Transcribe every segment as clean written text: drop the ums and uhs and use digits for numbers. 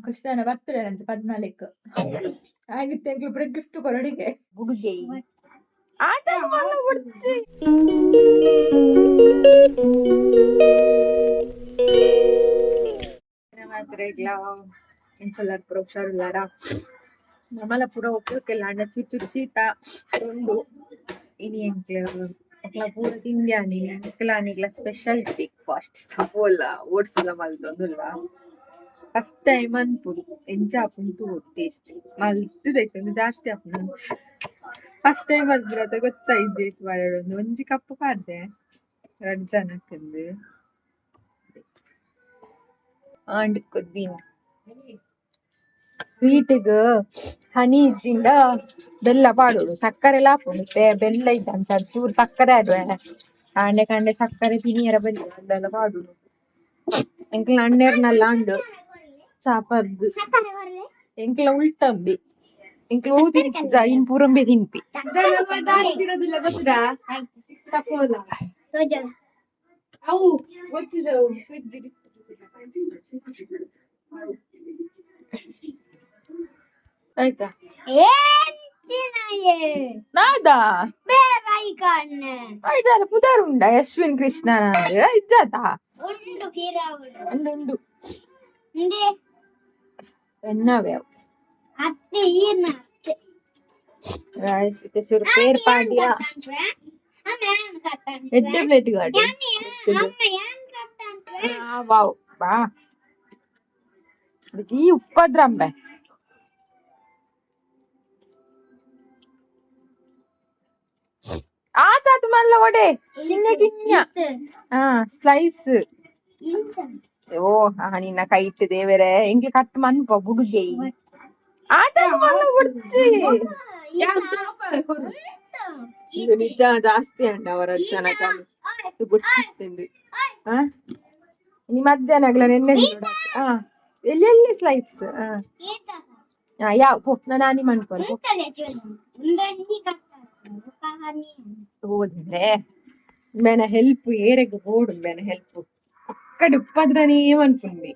ಕೃಷ್ಣನ ಬರ್ತಡೇ ಅಂಚ 14 ಆಗಿತ್ತು ಎಂಕ್ಲು ಪೂರ ಗಿಫ್ಟ್ ಕೊರಡಿಗೆ ಬುಡುಗೆ ಆಟ ಬುಡ್ಚಿ. ಮಾತ್ರ ಎಂಚೊಲ್ಲಾರ್ ಪೂರ ಹುಷಾರುಲ್ಲಾರ? ನಮಲ ಪೂರ ಓಕೆ ಓಕೆ ಅಂಡ ಚುರು ಚುರು ಶೀತ ಉಂಡು. ಇನಿ ಎಂಕ್ಲ ಅಕ್ಲ ಪೂರ ತಿಂಡಿ ಆಂಡ್. ಎಂಕ್ಲ ನಿಗ್ಲ ಸ್ಪೆಷಲ್ ಬ್ರೇಕ್ಫಾಸ್ಟ್ ಸಫೋಲ ಓಟ್ಸ್ ಲ ಮಲ್ತೊಂದುಲ್ಲ. ಫಸ್ಟ್ ಟೈಮ್ ಅನ್ಪುದು ಎಂಚ ಆಪುಂಡು ಟೇಸ್ಟ್ ಮಲ್ತುದೈತೆ ಜಾಸ್ತಿ ಆಪುಂಡು. ಫಸ್ಟ್ ಟೈಮ್ ಮಲ್ಪುನತ ಗೊತ್ತಾಯಿಜ್ಜಿ ಏತ್ ಪಾಡೊಡು. ಒಂಜಿ ಕಪ್ ಪಾಡ್ದೆ ರಡ್ಡ್ ಜನಕ್ಂದ್. ಆಂಡ್ ಕೊದ್ದಿನ ಸ್ವೀಟ್ ಗ್ ಹನಿ ಇಜ್ಜಿಂಡ ಬೆಲ್ಲ ಪಾಡೊಡು. ಸಕ್ಕರೆಲ ಆಪುಂಡು. ಇತ್ತೆ ಬೆಲ್ಲ ಇಜ್ಜಿ, ಅಂಚಾದ್ ಚೂರು ಸಕ್ಕರೆ ಆಡುವೆ. ಕಾಂಡೆ ಕಾಂಡೆ ಸಕ್ಕರೆ ತಿನಿಯರ ಬಲ್ಲಿ, ಅಂಡಲ ಪಾಡೊಡು. ಎಂಕ್ಲ ಅಣ್ಣೆರ್ನಲ್ಲ ಉಂಡು ಚಾಪರ್ದ್. ಎಂಕ್ಲ ಉಲ್ಟಂಬಿ, ಎಂಕ್ಲ ಓ ತಿನ್ಪುಜ ಇನ್ ಪೂರಂಬೆ ತಿನ್ಪಿ. ಇರೋದಿಲ್ಲ ಗೊತ್ತಾ ಸಫೋಲ? ಅವು ಗೊತ್ತಿದ್ದವು ಫ್ರಿಜ್. ಆಯ್ತಾ? ನಾದಾ ಆಯ್ತಲ್ಲ. ಪುದರ್ ಉಂಡ ಯಶ್ವಿನ್ ಕೃಷ್ಣ ಇಜ್ಜಾತ? ಉಂಡು ಉಂಡು. ಎನ್ನವೇ ಅವು? ರೈಸ್ ಇತ್ತೆ ಚೂರು ಪೇರ್ ಪಾಡ್ಯ ಎಡ್ಡೆ ಪ್ಲೇಟ್ ಗಾಡಿ. ವಾವ್, ಬಾ ಜೀ ಉಪ್ಪದ್ರಂಬೆ. ಆತಾತ್ ಮಲ್ಲ ಒಡೆ ಕಿನ್ಯ ಕಿನ್ಯ ಸ್ಲೈಸ್. ಓ ನಿನ್ನ ಕೈಟ್ ದೇವರೇ, ಎಂಕ್ಲ ಕಟ್ ಮನ್ಪ ಬುಡುಗೆ. ಆತಾತ್ ಮಲ್ಲ ಬುಡ್ಚಿ. ಇದು ನಿಜ ಜಾಸ್ತಿ ಅಂಡ ಅವರ ಜನಕ ಬುಡ್ಚಿತ್ತಿಂದು. ಇನಿ ಮಧ್ಯಾಹ್ನ ಅಗ್ಲ ನೆನ್ನೆ ಎಲ್ಲಿ ಎಲ್ಲಿ ಸ್ಲೈಸ್? ಯಾವ ಪೋ ನಾನು ಆನಿ ಮನ್ಪೊಲ್ ಪೋ. ಹೋದ್ರೆ ಮೇನ ಹೆಲ್ಪ್ ಏರೆಗ್ ಬೋಡು ಮೇನ ಹೆಲ್ಪ್ ಒಕ್ಕಡೆ ಉಪ್ಪದ್ರನೇ ಮನ್ಪುಂಬಿ.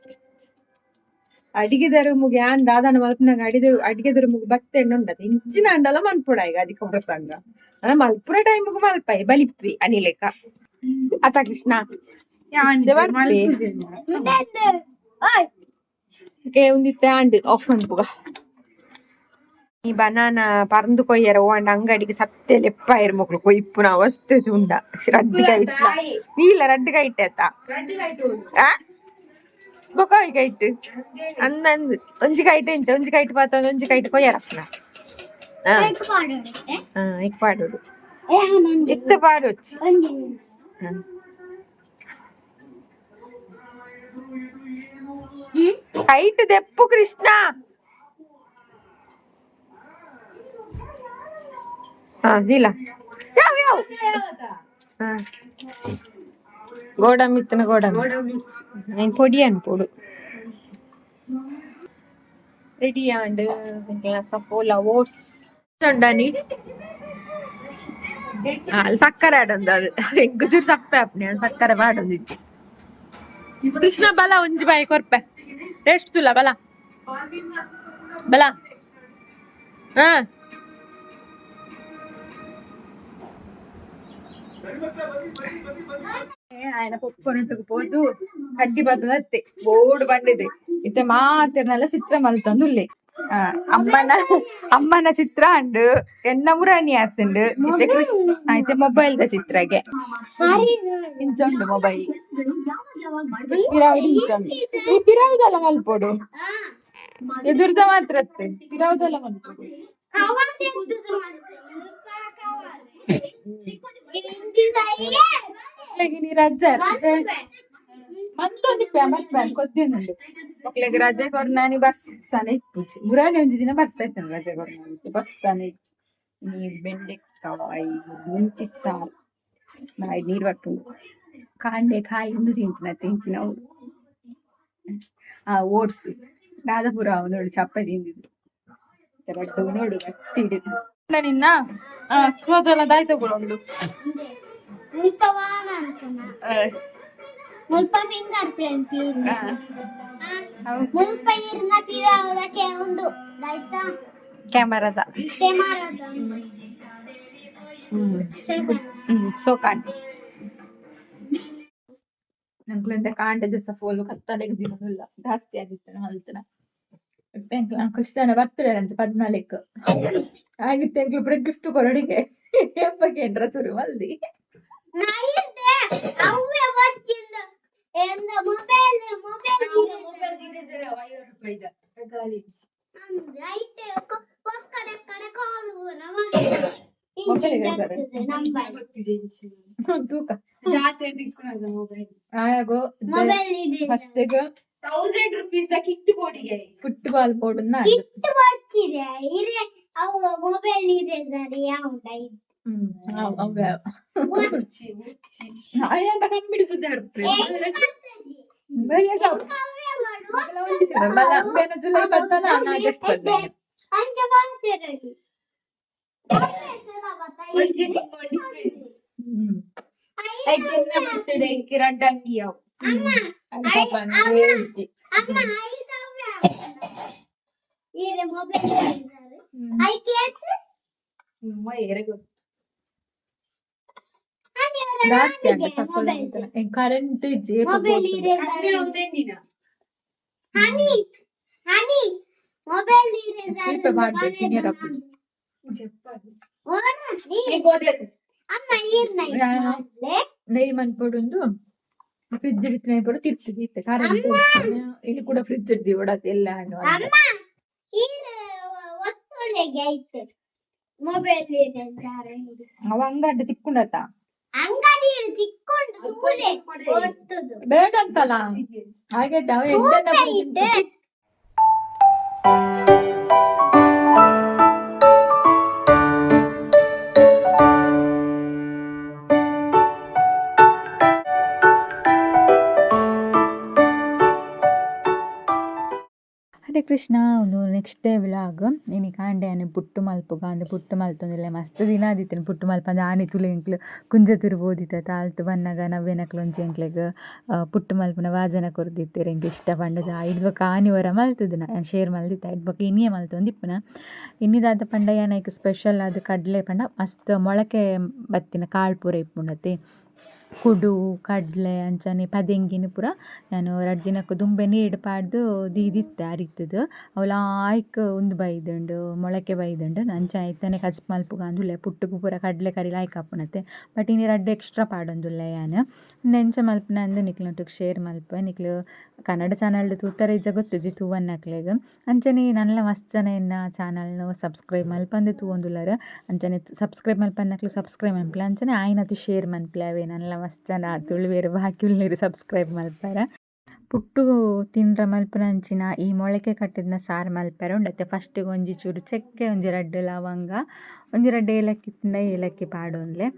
ಅಡಿಗೆದರು ಮುಗಿ ಆನ್ ದಾದಾನ ಮಲ್ಪುನಾಗ ಅಡಿದರು ಅಡಿಗೆದರು ಮುಗಿ ಬತ್ತೆ ಉಂಡತ ಇಂಚಿನ ಅಂಡಲ ಮನ್ಪುಡ. ಈಗ ಅಧಿಕ ಪ್ರಸಂಗ ಅನ ಮಲ್ಪುರ ಟೈಮ್ಗು ಮಲ್ಪಾಯಿ ಬಲಿಪ್ಪಿ ಅನಿಲೆಕ ಅತ ಕೃಷ್ಣ. ಒಂದಿತ್ತೆ ಆಂಡ್ ಆಫ್ ಮನ್ಪುಗ. ಈ ಬನಾನ ಪರಂದು ಕೊಯ್ಯರ ಓಂಡ ಅಂಗಡಿಗೆ ಸತ್ಯ ಲೆಪ್ಪಾಯಿರ್ ಮೊಕ್ಲು ಕೊಯ್ಪುನ ಅವಸ್ಥೆ ಉಂಡ. ರಡ್ಡ್ ಕೈಟ್ ನೀಲ ರಡ್ಡ್ ಕೈಟ್ ಆತ ಬೊಕ ಕೈಟ್ ಅಂದಂದು ಒಂಜಿ ಕೈಟ್ ಎಂಚ ಒಂಜಿ ಕೈಟ್ ಪಾತ ಒಂಜಿ ಕೈಟ್ ಕೊಯ್ಯರಪ್ಪನ. ಇಕ್ ಪಾಡೋಡು ಇತ್ತೆ ಪಾಡೊಚ್ಚಿ. ಕೈಟ್ ದೆಪ್ಪು ಕೃಷ್ಣ. ದಿಲ್ಲ ಯಾವ ಯಾವ ಗೋಡಂಬಿ ಇತ್ತನ ಗೋಡಂಬಿ ಐನ್ ಪೊಡಿ ಅನ್ಪೊಡು. ರೆಡಿ ಆಂಡ್ ಸಫೋಲಾ ಓಟ್ಸ್ ಉಂಡಾನಿ. ಸಕ್ಕರೆ ಆಡೊಂದು ಅದು ಎಂಕ್ ಚೂರು ಸಪ್ಪೆ ಆಪ್ನೆ ಸಕ್ಕರೆ ಪಾಡೊಂದಿಜ್ಜಿ. ಕೃಷ್ಣ ಬಲ ಒಂಜಿ ಬಾಯಿ ಕೊರ್ಪೆ ಟೇಸ್ಟ್ ತುಲ್ಲ. ಬಲ ಬಲ. ಹಾ ఆయన ಪೊಪ್ಪನುಟ್ಟುಗು ಪೋದು ಕಡ್ಡಿ ಬತ್ತದತ್ತೆ ಬೋರ್ಡ್ ಬಂಡಿದೆ. ಇತ್ತೆ ಮಾತೆರ್ನಲ್ಲ ಚಿತ್ರ ಮಲ್ತೊಂದುಲ್ಲೆ. ಅಮ್ಮನ ಅಮ್ಮನ ಚಿತ್ರ ಅಂಡು ಎನ್ನ ಮುರಾಣಿ ಆತುಂಡು. ಇತ್ತೆ ಕೃಷ್ಣ ಇತ್ತೆ ಮೊಬೈಲ್ ದ ಚಿತ್ರಗೆ ಇಂಚ ಉಂಡು ಮೊಬೈಲ್ ಪಿರಾವುಡು ಇಂಚ ಉಂಡು. ಈ ಪಿರಾವುದಲ್ಲ ಮಲ್ಪೊಡು, ಎದುರ್ದ ಮಾತ್ರ ಅತ್ತೆ, ಪಿರಾವುದಲ್ಲ ಮಲ್ಪೊಡು. ನೀ ರಜೆ ರಜೆ ಮಂತೊಂದಿಪ್ಪೆ ಮಲ್ಪೆ ಕೊದ್ದಿಯುಂಡು. ಮೊಕ್ಲೆಗ್ ರಜೆ ಕೊರ್ನಾನಿ ಬರ್ಸನೆ ಇಪ್ಪುಜಿ. ಮುರಾನಿ ಒಂಜಿ ದಿನ ಬರ್ಸ ಇತ್ತಂಡ್. ರಜೆ ಕೊರ್ನಾನಿ ಬರ್ಸನೆ ಇಜ್ಜಿ. ಇನಿ ಬೆಂಡೆಕಾಯಿ ಮುಂಚಿ ಸಾರು. ಬಾಯಿ ನೀರ್ ಬರ್ಪುಂಡು. ಕಾಂಡೆ ಕಾಯಿ ಉಂದು ತಿಂತಿನತ್ತೆ ಇಂಚಿನವು ಆ ಓಟ್ಸ್ ದಾದ ಪೂರ ನೋಡು ಚಪ್ಪೆ ತಿಂದಿದ್ದು ರಡ್ಡು ನೋಡು ಗಟ್ಟಿ ಹಿಡಿದು ನಿನ್ನ ಕೂದಲ ದಾಯ್ತ ಪೂರ ಉಂಡು. ಮುಲ್ಪ ಫಿಂಗರ್ ಪ್ರಿಂಟ್. ಮುಲ್ಪ ಇರ್ನ ಪಿರಾವುದಕ್ಕೆ ಒಂದು ಆಯ್ತಾ? ಕ್ಯಾಮರಾದ. ಕ್ಯಾಮರಾದ. ಹ್ಮ್ ಸೋಕಾನ್ ನಂಕ್ಲಿಂದ ಕಾಂಡದ ಸಫೋಲು ಕತ್ತಲೆಗ್ ದಿನೊಲ್ಲ ಜಾಸ್ತಿ ಆಗಿತ್ತು ಮಲ್ತನ. ಎಂಕ್ಲ ಕೃಷ್ಣನ ಬರ್ತಡೇ ಅಂಚ 14 ಆಗಿತ್ತು. ಎಂಕ್ಲು ಪೂರ ಗಿಫ್ಟ್ ಕೊರಡಿಗೆ ಏಪಕ್ಕೆ ಶುರು ಮಲ್ದಿ. ನಾಯಿರ್ದೆ ಅವೇ ಬರ್ಚಿಂದ ಎಂದ ಮೊಬೈಲ್ ಮೊಬೈಲ್. ಮೊಬೈಲ್ ಇರೇಸರ್ 50 ರೂಪಾಯಿದ ಗಾಲಿ. ಐತೆ ಪಕ್ಕಡೆ ಕಡೆ ಕಾಲು ಮೊಬೈಲ್ ಇರೇಸರ್. ನಂಬರ್. ಗೊತ್ತಿದೆ. ತೂಕ. ಜಾತ್ರೆ ತಿಕ್ಕೊಳದ ಮೊಬೈಲ್. ಆಯಾಗೋ. ಮೊಬೈಲ್ ಇದೆ. ಫಸ್ಟ್ 1000 ರುಪೀಸ್ the Kittu ಬೋರ್ಡಿಗೆ. Football board. ಕಿಟ್ಟು ಬರ್ಚಿದೆ ಇರೆ ಅವು ಮೊಬೈಲ್ ಇದೆ ಸರ್ ಯಾವುಂಡ. ಹ್ಮ್ ಅವೇ. ಮುಚ್ಚಿ ಮುಚ್ಚಿ. ಆಯಾಂಡ ಕಮ್ಮಿಡಿ ಸುದ್ದಿ ಜುಲೈ 14, ಆಗಸ್ಟ್ 15. ಅಂಚ ಬರ್ತಿರಲಿ. ಒಂಜಿ ತಿಂಗಳು ಡಿಫರೆನ್ಸ್. ಐಕೆನ್ನ ಬರ್ತಡೆ ರಡ್ಡ್ ಅಂಗಿ ಅವು. ಪಾಪ ಇಜ್ಜಿ. ಅಮ್ಮ ಐದು ಇರೆ ಮೊಬೈಲ್ ಐಕೆ. ನಮ್ಮ ಏರೆ ಗೊತ್ತು. ಜಾಸ್ತಿ ಆಗ ಸಫಲ ಕರೆಂಟ್ ಇಜ್ಜಿ. ಮೊಬೈಲ್ ಇದೆ. ಕಮ್ಮಿ ಹೌದೇನಿನ. ಹನಿ ಹನಿ ಮೊಬೈಲ್ ಇದೆ. ಚೀಪ ಮಾಡ್ಬೇಕು, senior ಅಪ್ಪುಜಿ. చెప్పాలి. ಗೋದೆ. ಅಮ್ಮ ಈರ್ನ ನೆಯ್ ಮನ್ಪೊಡುಂದು ಫ್ರಿಜ್ ಇಡ್ತಿನ ಪೊಡು ತಿರ್ತು ಇತ್ತೆ ಕರೆಂಟ್ ಇನ್ನು ಕೂಡ ಫ್ರಿಜ್ ಇಡ್ದಿ ಓಡಾತ್ ಎಲ್ಲ ಹಣ್ಣು. ಅಮ್ಮ ಈರ್ ಒತ್ತೊಲೆಗೆ ಆಯ್ತು ಮೊಬೈಲ್ ಇದೆ ಸರ್. ಅವ ಅಂಗಡಿ ತಿಕ್ಕೊಂಡತ್ತ. ಅಂಗಡಿ ತಿಕ್ಕೊಂಡು ತೂಲೆ ಒತ್ತುದು. ಬೇಡ ಅಂತಲ್ಲ ಹಾಗೆ ಅವ ಎಂತ. ಇಟ್ಟು. ಹರೇ ಕೃಷ್ಣ. ಒಂದು ನೆಕ್ಸ್ಟ್ ಡೇ ವ್ಲಾಗ್. ಇನಿ ಕಾಂಡೆ ಆನೆ ಪುಟ್ಟು ಮಲ್ಪುಗ ಅಂದ್ ಪುಟ್ಟು ಮಲ್ತೊಂದುಲ್ಲೆ. ಮಸ್ತ್ ದಿನ ಆದಿತ್ತಿನ ಪುಟ್ಟು ಮಲ್ಪಂದೆ. ಆನೆ ತುಲೆ ಎಂಕ್ಲು ಕುಂಜತುರು ಪೋದಿತ್ತ ತಾಲ್ತು ಬನ್ನಗ ನವ್ಯನಕ್ಲು ಒಂಜಿ ಎಂಕ್ಲೆಗ್ ಪುಟ್ಟು ಮಲ್ಪುನ ವಾಜನ ಕೊರ್ದಿತ್ತೆರ್. ಎಂಕ್ ಇಷ್ಟ ಪಂಡದ ಐಡ್ ಬೊಕ ಆನಿ ಒರ ಮಲ್ತುದಿನ ಯಾನ್ ಶೇರ್ ಮಲ್ದಿತ್ತೆ. ಐಡ್ ಬೊಕ ಇನಿಯೇ ಮಲ್ತೊಂದಿಪ್ಪುನ. ಇನಿದಾದ ಪಂಡ ಯಾನ್ ಐಕ್ ಸ್ಪೆಷಲ್ ಆದ್ ಕಡಲೆ ಪಂಡ ಮಸ್ತ್ ಮೊಳಕೆ ಬತ್ತಿನ ಕಾಳು ಪೂರ ಇಪ್ಪುಂಡತೆ, ಕುಡು ಕಡಲೆ ಅಂಚನೆ ಪದೆಂಗಿನ ಪೂರ ಯಾನ್ ರಡ್ಡ್ ದಿನಕ್ ದುಂಬೆ ನೀರ್ಡ್ ಪಾಡ್ದ್ ದೀದಿತ್ತೆ ಅರಿತುದು. ಅವು ಲಾಯ್ಕ್ ಉಂದು ಬೈದುಂಡು, ಮೊಳಕೆ ಬೈದುಂಡು. ಅಂಚ ಇತ್ತನೆ ಕಜ್ಪು ಮಲ್ಪುಗ ಅಂದುಲ್ಲೆ. ಪುಟ್ಟುಗು ಪೂರ ಕಡಲೆ ಕರಿ ಲಾಯ್ಕ್ ಆಪುಂಡತೆ. ಬಟ್ ಇನಿ ರಡ್ಡ್ ಎಕ್ಸ್ಟ್ರಾ ಪಾಡೊಂದುಲ್ಲೆ ಯಾನ್. ಉಂದು ಎಂಚ ಮಲ್ಪುನ ಅಂದ್ ನಿಕ್ಲ್ನೊಟ್ಟುಗು ಶೇರ್ ಮಲ್ಪುವೆ. ನಿಕ್ಲು ಕನ್ನಡ ಚಾನಲ್ಡ್ ತೂತರ್ ಇಜ್ಜ ಗೊತ್ತುಜಿ ತೂವನ್ನಕ್ಲೆಗ್. ಅಂಚನೆ ನನಲ ಮಸ್ತ್ ಜನ ಎನ್ನ ಚಾನಲ್ನ್ ಸಬ್ಸ್ಕ್ರೈಬ್ ಮಲ್ಪಂದೆ ತೂವೊಂದುಲ್ಲರ್. ಅಂಚನೆ ಸಬ್ಸ್ಕ್ರೈಬ್ ಮಲ್ಪನ್ನಕ್ಲು ಸಬ್ಸ್ಕ್ರೈಬ್ ಮನ್ಪುಲೆ. ಅಂಚನೆ ಆಯಿನಾತ್ ಶೇರ್ ಮನ್ಪುಲೆ. ಅವೆ ನನಲ ಮಸ್ತ್ ಜನ ತುಳುವೆರ್ ಬಾಕಿ ಉಲ್ಲೆರ್ ಸಬ್ಸ್ಕ್ರೈಬ್ ಮಲ್ಪರ. ಪುಟ್ಟು ತಿನ್ರ ಮಲ್ಪುನಂಚಿನ ಈ ಮೊಳಕೆ ಕಟ್ಟಿದ್ನ ಸಾರು ಮಲ್ಪೆರೆ ಉಂಡತೆ. ಫಸ್ಟಿಗೆ ಒಂಜಿ ಚೂರು ಚಕ್ಕೆ, ಒಂಜಿ ರಡ್ಡ್ ಲವಂಗ, ಒಂಜಿ ರಡ್ಡ್ ಏಲಕ್ಕಿ ಇತ್ತ್ಂಡ ಏಲಕ್ಕಿ ಪಾಡೊನ್ಲೆ.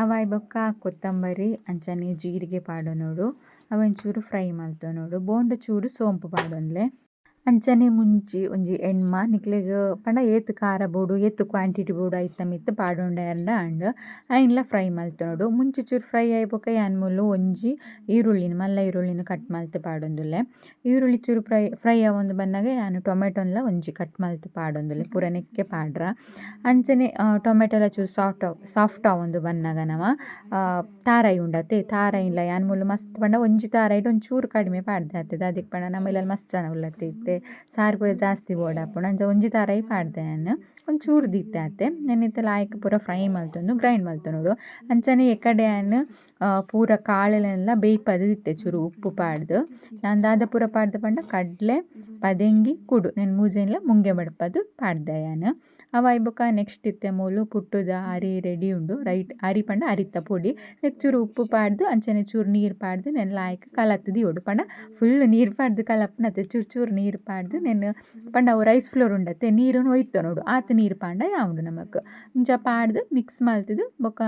ಅವಾಯಿ ಬೊಕ್ಕ ಕೊತ್ತಂಬರಿ ಅಂಚನೆ ಜೀರಿಗೆ ಪಾಡೊನೊಡು. ಅವೆನ್ ಚೂರು ಫ್ರೈ ಮಲ್ತೊನೊಡು. ಬೋಂಡ ಚೂರು ಸೋಂಪು ಪಾಡೊನ್ಲೆ. ಅಂಚನೆ ಮುಂಚಿ ಒಂಜಿ ಎಣ್ಮ. ನಿಕ್ಲೆಗ್ ಪಂಡ ಏತ್ ಖಾರ ಬೋಡು, ಏತ್ ಕ್ವಾಂಟಿಟಿ ಬೋಡು ಐತ ಮಿತ್ತ್ ಪಾಡೊಂಡರ್ಂಡ ಆಂಡ್. ಐನ್ಲ ಫ್ರೈ ಮಲ್ತೊನೊಡು. ಮುಂಚಿ ಚೂರು ಫ್ರೈ ಆಯಿ ಬೊಕ್ಕ ಯಾನ್ ಮೂಲು ಒಂಜಿ ಈರುಳ್ಳಿನ್, ಮಲ್ಲ ಈರುಳ್ಳಿನ್ ಕಟ್ ಮಲ್ತ್ ಪಾಡೊಂದುಲ್ಲೆ. ಈರುಳ್ಳಿ ಚೂರು ಫ್ರೈ ಫ್ರೈ ಆವೊಂದು ಬನ್ನಗ ಯಾನ್ ಟೊಮೆಟೊನ್ಲ ಒಂಜಿ ಕಟ್ ಮಲ್ತ್ ಪಾಡೊಂದುಲ್ಲೆ. ಪೂರ ನೆಕ್ಕೆ ಪಾಡ್ರ. ಅಂಚನೆ ಟೊಮೆಟೊಲ ಚೂರು ಸಾಫ್ಟ್ ಸಾಫ್ಟ್ ಆವೊಂದು ಬನ್ನಗ ನಮ ತಾರಾಯಿ ಉಂಡತೆ, ತಾರಾಯಿನ್ಲ ಯಾನ್ ಮೂಲು ಮಸ್ತ್ ಪಂಡ ಒಂಜಿ ತಾರಾಯಿಡ್ ಒಂಚೂರು ಕಡಿಮೆ ಪಾಡ್ದೆ ಆತೆ. ದಾದೆಕ್ ಪಂಡ ನಮ ಇಲ್ಲಲ್ ಮಸ್ತ್ ಜನ ಉಲ್ಲತೆ ಇತ್ತೆ, ಸಾರು ಪೂರ ಜಾಸ್ತಿ ಬೋಡಾಪುಂಡು. ಅಂಚ ಒಂಜಿ ತಾರಾಯಿ ಪಾಡ್ದೆ ಯಾನ್, ಒಂಚೂರು ದೀತೆ ಆತೆ. ನೆನ್ ಇತ್ತೆ ಲಾಯ್ಕ್ ಪೂರ ಫ್ರೈ ಮಲ್ತೊಂದು ಗ್ರೈಂಡ್ ಮಲ್ತೊನೊಡು. ಅಂಚನೆ ಎಕಡೆ ಯಾನ್ ಪೂರ ಕಾಳುಲೆನ್ಲ ಬೇಯ್ಪದ್ ದಿತ್ತೆ ಚೂರು ಉಪ್ಪು ಪಾಡ್ದು. ಯಾನ್ ದಾದ ಪೂರ ಪಾಡ್ದೆ ಪಂಡ ಕಡಲೆ, ಪದೆಂಗಿ, ಕುಡು ನೆನ್ ಮೂಜೆನ್ಲ ಮುಂಗೆ ಬಡ್ಪದ್ ಪಾಡ್ದೆ ಯಾನ್. ಅವಾಯಿ ಬೊಕ ನೆಕ್ಸ್ಟ್ ಇತ್ತೆ ಮೂಲು ಪುಟ್ಟುದ ಅರಿ ರೆಡಿ ಉಂಡು. ರೈಟ್, ಅರಿ ಪಂಡ ಅರಿತ ಪೊಡಿ. ನೆಕ್ ಚೂರು ಉಪ್ಪು ಪಾಡ್ದು ಅಂಚನೆ ಚೂರು ನೀರು ಪಾಡ್ದು ನೆನ್ ಲಾಯ್ಕ್ ಕಲತ್ ದೀವೊಡು. ಪಂಡ ಫುಲ್ ನೀರು ಪಾಡ್ದು ಕಲಪುನತೆ, ಚೂರು ಚೂರು ನೀರು ಪಾಡ್ದು ನೆನ್ ಪಂಡ ಅವು ರೈಸ್ ಫ್ಲೋರ್ ಉಂಡತೆ, ನೀರುನು ಒಯ್ತೊನೊಡು. ಆತ್ ನೀರು ಪಾಂಡ ಯಾವುಂಡು ನಮಕ್. ಇಂಚ ಪಾಡ್ದು ಮಿಕ್ಸ್ ಮಲ್ತುದು ಬೊಕ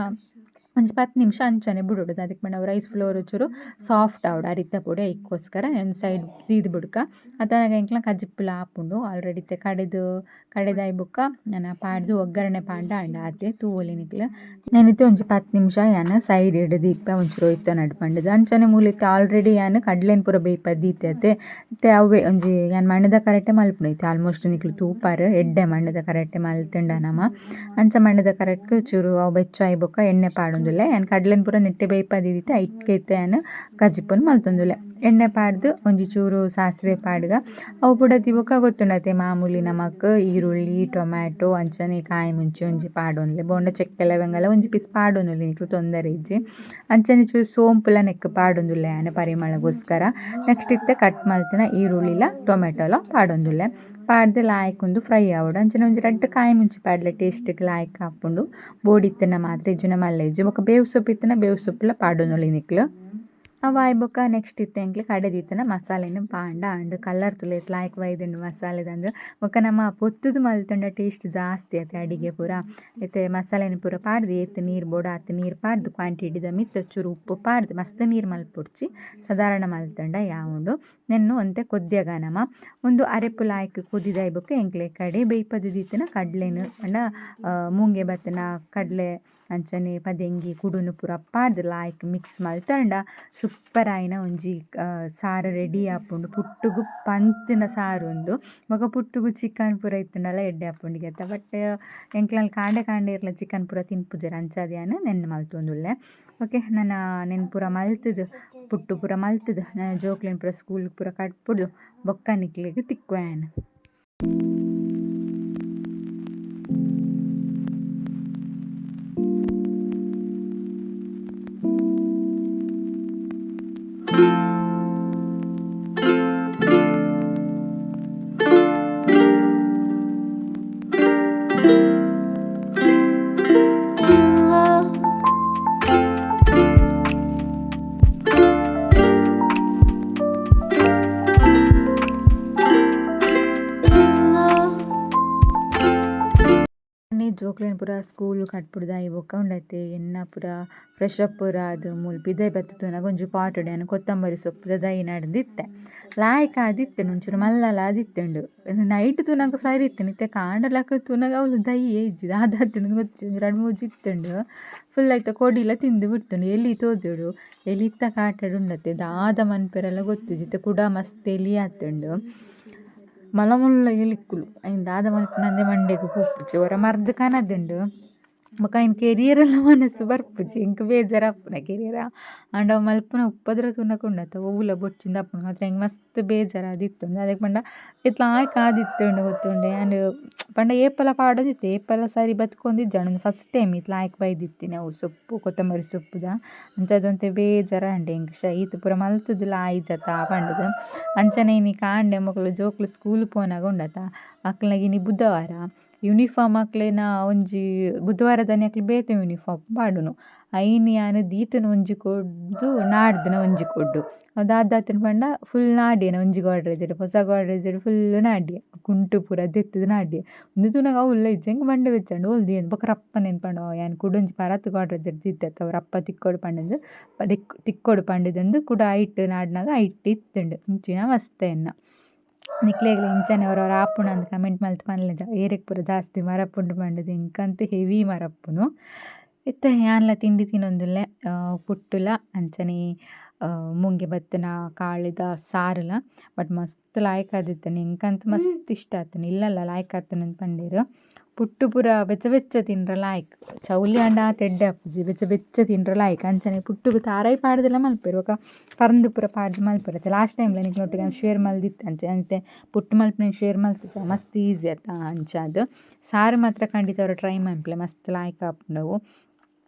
ಒಂಜಿ ಪತ್ತ್ ನಿಮಿಷ ಅಂಚನೆ ಬುಡೊಡು. ದಾದಕ್ ಪಂಡ ಅವು ರೈಸ್ ಫ್ಲೋರ್ ಚೂರು ಸಾಫ್ಟ್ ಆವೊಡು ಅರಿತ ಪೊಡಿ ಐಕ್ಕೋಸ್ಕರ ಒಂಜಿ ಸೈಡ್ ದೀದ್ ಬುಡ್ಕ. ಅತನಗ ಎಂಕ್ಲ ಕಜಿಪುಲ ಆಪುಂಡು. ಆಲ್ರೆಡಿ ಇತ್ತೆ ಕಡೆದು ಕಡೆದಾಯಿ ಬೊಕ್ಕ ನನ ಪಾಡ್ದ್ ಒಗ್ಗರಣೆ ಪಾಡ್ಂಡ ಆಂಡ ಆತೆ ತೂವೊಲಿ ನಿಕ್ಲು. ನೆನಿತ್ ಒಂಜಿ ಪತ್ತ್ ನಿಮಿಷ ಯಾನ್ ಸೈಡ್ ಡ್ ದೀಪೆ ಒಂಚೂರು ಒಯ್ತೊನಡ್ ಪಂಡುದು. ಅಂಚನೆ ಮೂಲು ಇತ್ತೆ ಆಲ್ರೆಡಿ ಯಾನ್ ಕಡ್ಲೆನ್ ಪೂರ ಬೇಯ್ಪಾದ್ ದೀತೆ ಅತೆ. ಇತ್ತೆ ಅವ್ವೆ ಒಂಜಿ ಯಾನ್ ಮಣ್ಣುದ ಕರೆಟೆ ಮಲ್ಪುನು ಇತ್ತೆ ಆಲ್ಮೋಸ್ಟ್ ನಿಕ್ಲು ತೂಪರ್ ಎಡ್ಡೆ ಮಣ್ಣುದ ಕರೆಟೆ ಮಲ್ತುಂಡ ನಮ. ಅಂಚ ಮಣ್ಣುದ ಕರೆಟ್ ಚೂರು ಅವು ಬೆಚ್ಚ ಆಯಿ ಬೊಕ್ಕ ಎಣ್ಣೆ ಪಾಡೊಂದುಲ್ಲೆ. ಯಾನ್ ಕಡ್ಲೆನ್ ಪೂರ ನೆಟ್ಟೆ ಬೇಯ್ಪಾದ್ ದೀತೆ ಐಟ್ಕೆ ಇತ್ತೆ ಯಾನ್ ಕಜಿಪುನ್ ಮಲ್ತೊಂದುಲ್ಲೆ. ಎಣ್ಣೆ ಪಾಡ್ದು ಒಂಜಿ ಚೂರು ಸಾಸಿವೆ ಪಾಡ್ಗ ಅವು ಪುಡತಿ ಬೊಕ್ಕ ಗೊತ್ತುಂಡತೆ ಮಾಮೂಲಿ ನಮಕ್ ಈರುಳ್ಳಿ ಟೊಮ್ಯಾಟೊ ಅಂಚನೆ ಕಾಯಿ ಮುಂಚಿ ಒಂಜಿ ಪಾಡೊನ್ಲೆ ಬೋಂಡ ಚಕ್ಕೆ ಲವಂಗಲ ಒಂಜಿ ಪೀಸ್ ಪಾಡೊನುಲಿ ನಿಕ್ಲು ತೊಂದರೆ ಇಜ್ಜಿ. ಅಂಚನೆ ಚೂರು ಸೋಂಪುಲ ನೆಕ್ಕ್ ಪಾಡೊಂದುಲ್ಲೆ ಯಾನ್ ಪರಿಮಳಗೋಸ್ಕರ. ನೆಕ್ಸ್ಟ್ ಇತ್ತೆ ಕಟ್ ಮಲ್ತಿನ ಈರುಳ್ಳಿಲ ಟೊಮೆಟೊಲ ಪಾಡೊಂದುಲ್ಲೆ. ಪಾಡ್ದ್ ಲಾಯ್ಕ್ ಉಂದು ಫ್ರೈ ಆವೊಡು. ಅಂಚನೆ ಒಂಜಿ ರಡ್ಡ್ ಕಾಯಿ ಮುಂಚಿ ಪಾಡ್ಲೆ ಟೇಸ್ಟ್ ಗ್ ಲಾಯ್ಕ್ ಆಪುಂಡು. ಬೋಡಿತ್ತಿನ ಮಾತ್ರ ಇಜ್ಜಿಂಡ ಮಲ್ಲೆ ಇಜ್ಜಿ. ಬೊಕ್ಕ ಬೇವು ಸೊಪ್ಪು ಇತ್ತಿನ ಬೇವು ಸೊಪ್ಪುಲ ಪಾಡೊನೊಲಿ ನಿಕ್ಲು. ಅವು ಆಯಿ ಬೊಕ್ಕ ನೆಕ್ಸ್ಟ್ ಇತ್ತೆ ಎಂಕ್ಲೆ ಕಡೆದಿತ್ತಿನ ಮಸಾಲೆನ್ ಪಾಂಡ ಆಂಡ್. ಕಲರ್ ತೂಲೆ ಏತ್ ಲಾಯ್ಕ್ ಬೈದುಂಡು ಮಸಾಲೆದಂದ್. ಬೊಕ್ಕ ನಮ ಪೊತ್ತುದು ಮಲ್ತುಂಡ ಟೇಸ್ಟ್ ಜಾಸ್ತಿ ಅತೆ ಅಡಿಗೆ ಪೂರ. ಇತ್ತೆ ಮಸಾಲೆನ್ ಪೂರ ಪಾಡ್ದ್ ಏತ್ ನೀರ್ ಬೋಡು ಆತ್ ನೀರ್ ಪಾಡ್ದ್ ಕ್ವಾಂಟಿಟಿದ ಮಿತ್ತ್ ಚೂರು ಉಪ್ಪು ಪಾಡ್ದ್ ಮಸ್ತ್ ನೀರ್ ಮಲ್ಪೊಡ್ಚಿ ಸಾಧಾರಣ ಮಲ್ತುಂಡ ಯಾವುಂಡು. ನೆನ್ನ್ ಒಂತೆ ಕೊದ್ಯಗ ನಮ ಉಂದು ಅರೆಪು ಲಾಯ್ಕ್ ಕೊದಿದಾಯಿ ಬೊಕ್ಕ ಎಂಕ್ಲೆ ಕಡೆ ಬೇಯ್ಪದ್ ದೀತಿನ ಕಡ್ಲೆನ್ ಪಂಡ ಮೂಂಗೆ ಬತ್ತಿನ ಕಡ್ಲೆ ಅಂಚನೆ ಪದೆಂಗಿ ಕುಡುನು ಪೂರ ಪಾಡ್ದ್ ಲಾಯ್ಕ್ ಮಿಕ್ಸ್ ಮಲ್ತಂಡ ಸೂಪರ್ ಆಯಿನ ಒಂಜಿ ಸಾರು ರೆಡಿ ಆಪುಂಡು. ಪುಟ್ಟುಗು ಪಂತಿನ ಸಾರು ಉಂದು. ಬೊಕ ಪುಟ್ಟುಗು ಚಿಕನ್ ಪೂರ ಇತ್ತುಂಡಲ ಎಡ್ಡೆ ಆಪುಂಡು ಗೆತ್ತ. ಬಟ್ ಎಂಕ್ಲಲ್ ಕಾಂಡೆ ಕಾಂಡೆ ಏರ್ಲ ಚಿಕನ್ ಪೂರ ತಿನ್ಪುಜೆರ್ ಅಂಚಾದ್ ಯಾನ್ ನೆನ್ನ್ ಮಲ್ತೊಂದುಲ್ಲೆ. ಓಕೆ ನನ ನೆನ್ ಪೂರ ಮಲ್ತುದು ಪುಟ್ಟು ಪೂರ ಮಲ್ತುದು ನನ ಜೋಕ್ಲೆನ್ ಪೂರ ಸ್ಕೂಲ್ ಪೂರ ಕಡ್ಪುಡ್ದು ಬೊಕ್ಕ ನಿಕ್ಲೆಗ್ ತಿಕ್ಕುವೆ ಯಾನ್. ಜೋಕ್ಲೆನ್ ಪೂರ ಸ್ಕೂಲ್ ಕಟ್ಪುಡ್ದಾಯಿ ಬೊಕ್ಕ ಉಂಡತೆ ಎನ್ನ ಪೂರ ಫ್ರೆಶ್ ಅಪ್ ಪೂರ ಆದ್ ಮೂಲು ಪಿದಯಿ ಬತ್ತ್ ತೂನಗ ಒಂಜಿ ಪಾಟ್ ಡ್ ಯಾನ್ ಕೊತ್ತಂಬರಿ ಸೊಪ್ಪುದ ದೈ ನಡ್ದಿತ್ತೆ. ಲಾಯ್ಕ್ ಆದಿತ್ತ್ಂಡ್ ಒಂಚೂರು ಮಲ್ಲ ಆದಿತ್ತ್ಂಡ್. ನೈಟ್ ತೂನಗ ಸರಿ ಇತ್ತ್ಂಡ್ ಇತ್ತೆ ಕಾಂಡೆ ಲಕ್ಕ್ದ್ ತೂನಗ ಅವ್ಲು ದೈಯೇ ಇಜ್ಜಿ ದಾದ ಆತ್ಂಡ್ ಗೊತ್ತಿಜ್ಜಿ ಒಂಜಿ ರಡ್ಡ್ ಮೂಜಿ ಇತ್ತ್ಂಡ್. ಫುಲ್ ಐತ ಕೊಡಿಲ ತಿಂದ್ ಬುಡ್ತುಂಡು ಎಲಿ ತೋಜೊಡು ಎಲಿತ್ತ ಕಾಟಡ್ ಉಂಡತೆ ದಾದ ಮನ್ಪೆರೆಲ ಗೊತ್ತಿಜ್ಜಿ ಇತ್ತೆ ಕುಡ ಮಸ್ತ್ ಎಲಿ ಆತುಂಡು. ಮಲ್ಲ ಮಲ್ಲ ಎಲಿಕ್ಕುಲು ಐನ್ ದಾದ ಮನ್ಪುನಂದೆ ಮಂಡೆಗ್ ಪೋಪುಜಿ ಒರ ಮರ್ದ್ ಕನದುಂಡು. ಬೊಕ ಐನ್ ಕೆರಿಯರೆಲ ಮನಸ್ಸು ಬರ್ಪುಜಿ ಎಂಕ್ ಬೇಜಾರ್ ಆಪುಂಡು ಕೆರಿಯರೆ ಆಂಡ ಅವು ಮಲ್ಪುನ ಉಪದ್ರ ತೂನಗ ಉಂಡತ ಒವ್ವುಲ ಬೊರ್ಚಿಂದ್ ಆಪುಂಡು ಮಾತ್ರ ಎಂಕ್ ಮಸ್ತ್ ಬೇಜಾರ್ ಆದಿತ್ತುಂಡು ದಾದಕ್ ಪಂಡ ಏತ್ ಲಾಯ್ಕ್ ಆದಿತ್ತುಂಡು ಗೊತ್ತುಂಡೆ ಯಾನ್ ಪಂಡ ಏಪಲ ಪಾಡೊಂದಿತ್ತೆ ಏಪಲ ಸರಿ ಬತ್ಕೊಂದಿಜ್ಜಂಡ್ ಉಂದು ಫಸ್ಟ್ ಟೈಮ್ ಈತ್ ಲಾಯ್ಕ್ ಬೈದಿತ್ತಿನಿ ಅವು ಸೊಪ್ಪು ಕೊತ್ತಂಬರಿ ಸೊಪ್ಪುದ ಅಂಚಾದ್ ಒಂತೆ ಬೇಜಾರ್ ಆಂಡ್ ಎಂಕ್ ಶ್ಯೆ ಈತ್ ಪೂರ ಮಲ್ತುದುಲ ಆಯಿಜತ ಪಂಡುದು. ಅಂಚನೆ ಇನಿ ಕಾಂಡೆ ಮೊಕುಲು ಜೋಕುಲು ಸ್ಕೂಲ್ ಪೋನಗ ಉಂಡತ ಅಕ್ಲ್ನಗ ಇನಿ ಬುಧವಾರ ಯೂನಿಫಾರ್ಮ್ ಅಕ್ಲೆನ ಒಂಜಿ ಬುಧವಾರದಾನಿ ಅಕ್ಲು ಬೇತೆ ಯೂನಿಫಾರ್ಮ್ ಪಾಡುನು. ಐನ್ ಯಾನ್ ದೀತುನ ಒಂಜಿ ಕೊರ್ದು ನಾಡ್ದಿನ ಒಂಜಿ ಕೊಡ್ಡು ಅವು ದಾದಾತುಂಡು ಪಂಡ ಫುಲ್ ನಾಡ್ಯೆನ ಒಂಜಿ ಗೋಡ್ರೇಜ್ ಡ್ ಪೊಸ ಗೋಡ್ರೇಜ್ ಡ್ ಫುಲ್ ನಾಡ್ಯೆ ಕುಂಟು ಪೂರ ದೆತ್ತುದು ನಾಡ್ಯೆ. ಉಂದು ತೂನಗ ಅವು ಉಲ್ಲ ಇಜ್ಜಿ ಎಂಕ್ ಮಂಡೆ ಬೆಚ್ಚ ಆಂಡ್ ಓಲ್ ದೀಯೆಂದ್ ಬೊಕ ರಪ್ಪ ನೆನ್ಪಾಂಡ್ ಓ ಯಾನ್ ಕುಡೊಂಜಿ ಪರತ್ ಗೋಡ್ರೇಜ್ ಡ್ ದೀತೆ ಅವು ರಪ್ಪ ತಿಕ್ಕೊಡು ಪಂಡುದು ತಿಕ್ಕೊಡು ಪಂಡುದುಂದು ಕುಡ ಐಟ್ ನಾಡ್ನಗ ಐಟ್ ಇತ್ತುಂಡು ಇಂಚಿನ ಅವಸ್ಥೆ ಎನ್ನ. ನಿಕ್ಲೆಗ್ಲ ಇಂಚನೆ ಒರ ಒರ ಆಪುಂಡಂದ್ ಕಮೆಂಟ್ ಮಲ್ತ್ ಪನ್ಲೆ ಏರೆಗ್ ಪೂರ ಜಾಸ್ತಿ ಮರಪುಂಡು ಪಂಡುದು ಎಂಕಂತೂ ಹೆವಿ ಮರಪುನು. ಇತ್ತೆ ಯಾನ್ಲ ತಿಂಡಿ ತಿನೊಂದುಲ್ಲೆ ಪುಟ್ಟುಲ ಅಂಚನೆ ಮುಂಗೆ ಬತ್ತಿನ ಕಾಳಿದ ಸಾರುಲ ಬಟ್ ಮಸ್ತ್ ಲಾಯ್ಕ್ ಆದಿತ್ತುಂಡು ಎಂಕಂತೂ ಮಸ್ತ್ ಇಷ್ಟ ಆತುಂಡು ಇಲ್ಲಲ್ಲ ಲಾಯ್ಕ್ ಆತುಂಡು ಪಂಡೆರ್. ಪುಟ್ಟು ಪೂರ ಬೆಚ್ಚ ಬೆಚ್ಚ ತಿನ್ರೆ ಲಾಯ್ಕ್ ಚೌಲಿ ಆಂಡ ಆತ್ ಎಡ್ಡೆ ಆಪುಜಿ ಬೆಚ್ಚ ಬೆಚ್ಚ ತಿನ್ರೆ ಲಾಯ್ಕ್ ಅಂಚನೆ ಪುಟ್ಟುಗು ತಾರಾಯಿ ಪಾಡ್ದೆಲ ಮಲ್ಪೆರ್ ಬೊಕ ಪರ್ಂದ್ ಪೂರ ಪಾಡ್ದ್ ಮಲ್ಪೆರ್ ಅತೆ ಲಾಸ್ಟ್ ಟೈಮ್ ಲ ನಿಕ್ಲೆನೊಟ್ಟಿಗೆ ಯಾನ್ ಶೇರ್ ಮಲ್ದಿತ್ತೆ ಅಂಚ ಅಂಚೆ ಪುಟ್ಟು ಮಲ್ಪುನ ಶೇರ್ ಮಲ್ತಿಜ ಮಸ್ತ್ ಈಸಿ ಅತ ಅಂಚಾದ್ ಸಾರು ಮಾತ್ರ ಖಂಡಿತ ಒರ ಟ್ರೈ ಮನ್ಪುಲೆ ಮಸ್ತ್ ಲಾಯ್ಕ್ ಆಪುಂಡು ಅವು.